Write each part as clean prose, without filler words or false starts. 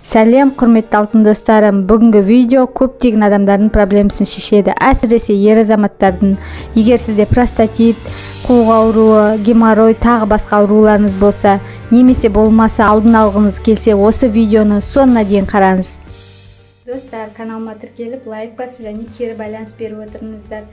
Сәлем, құрметті алтын достарым. Бүгінгі видео көптеген адамдардың проблемасын шешеді, әсіресе ер азаматтардың. Егер сізде простатит, қуық ауруы, геморрой, тағы басқа ауруларыңыз болса, немесе болмаса алдын алғыңыз келсе, осы видеоны соңына дейін қараңыз. Достар, каналыма тіркеліп, лайк басып және кері байланыс беріп отырыңыздар.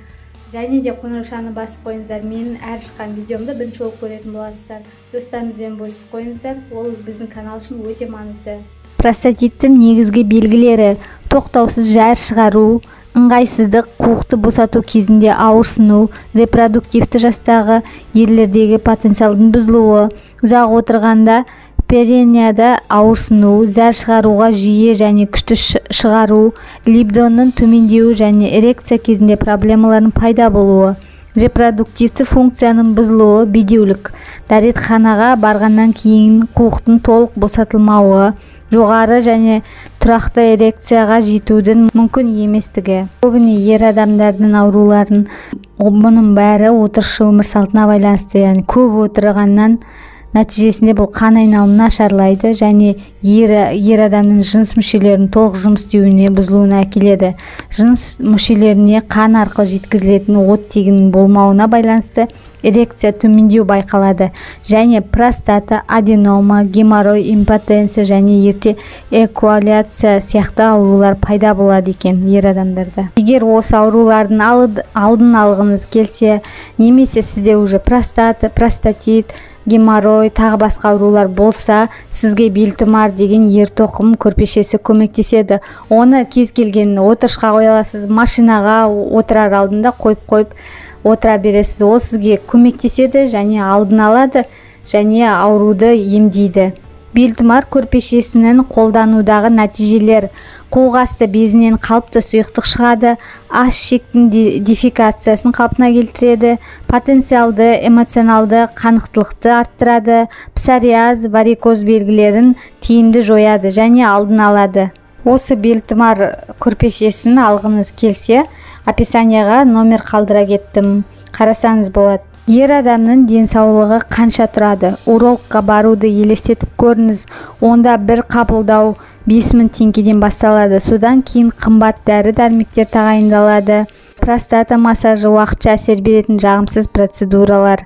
Және де қоңыраушаны басып қойыңыздар. Менің әр шыққан видеомды бірінші болып көретін боласыздар. Достарыңызбен бөлісіп қойыңыздар. Ол біздің канал үшін өте маңызды. Простатиттің негізгі белгілері: тоқтаусыз жар шығару, ыңғайсыздық, қуықты босату кезінде ауырсыну, репродуктивті жастағы ерлердегі потенциалдың бұзылуы, ұзақ отырғанда перинеяда ауырсыну, зәр шығаруға жиі және күшті шығару, либидоның төмендеуі және эрекция кезінде проблемалардың пайда болуы, репродуктивті функцияның бұзылуы, бедеулік, дәретханаға барғаннан кейін қуықтың толық босатылмауы, жоғары және тұрақты эрекцияға жетудің мүмкін еместігі. Көбіне ер адамдардың ауруларын, бұның бәрі отырысшы өмір салтына байланысты, яғни көп отырғаннан нәтижесінде бұл қан айналымы нашарлайды және ер адамның жыныс мүшелерінің толық жұмыс істеуіне бұзылуына әкеледі. Жыныс мүшелеріне қан арқылы жеткізілетін оттегінің болмауына байланысты эрекция төмендеу байқалады және простата, аденома, геморрой, импотенция және ерте эякуляция сияқты аурулар пайда болады екен ер адамдарда. Егер осы аурулардың алдын алғыңыз келсе, немесе сізде уже простата, простатит, геморрой, тағы басқа аурулар болса, сізге белтұмар деген ер тоқым көрпешесі көмектеседі. Оны кез келген отырышқа қоя аласыз, машинаға отырар алдында қойып-қойып отыра бересіз. Ол сізге көмектеседі және алдын алады және ауруды емдейді. Белтұмар көрпешесінің қолданудағы нәтижелер: қуық асты безінен қалыпты сұйықтық шығады, аш ішектің дефекациясын қалпына келтіреді, потенциалды эмоционалды қанықтылықты арттырады, псориаз, варикоз белгілерін тиімді жояды және алдын алады. Осы белтұмар көрпешесін алғыңыз келсе, описанияға номер қалдыра кеттім, қарасаңыз болады. Ер адамның денсаулығы қанша тұрады? Урологқа баруды елестетіп көріңіз. Онда бір қабылдау 5000 теңгеден басталады. Содан кейін қымбат дәрі-дәрмектер тағайындалады. Простата массажы, уақытша әсер беретін жағымсыз процедуралар.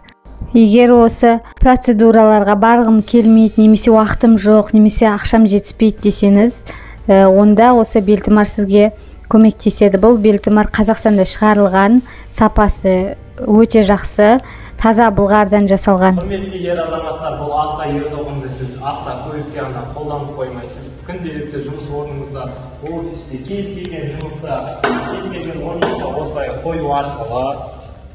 Егер осы процедураларға барғым келмейді, немесе уақытым жоқ, немесе ақшам жетіспейді десеңіз, онда осы белтұмар сізге көмектеседі. Бұл белтұмар Қазақстанда шығарылған, сапасы өте жақсы, таза былғардан жасалған. Құрметті ер азаматтар, бұл авто ер тоқымды сіз автокөлікте ғана қолданып қоймайсыз. Күнделікті жұмыс орныңызда, офисте, кез келген жұмыста, кез келген орында осылай қою арқылы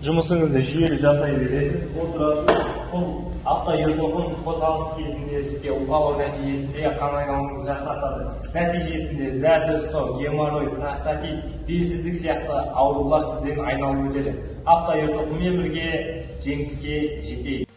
жұмысыңызды жүйелі жасай бересіз, отырасыз. Бұл авто ер тоқым қозғалыс кезінде сізге уқалау нәтижесінде қан айналымыңызды жақсартады. Нәтижесінде зәрді ұстау, геморрой, простатит, белсіздік сияқты аурулар сізден айналып өтеді. Авто ер тоқыммен бірге жеңіске жетейік.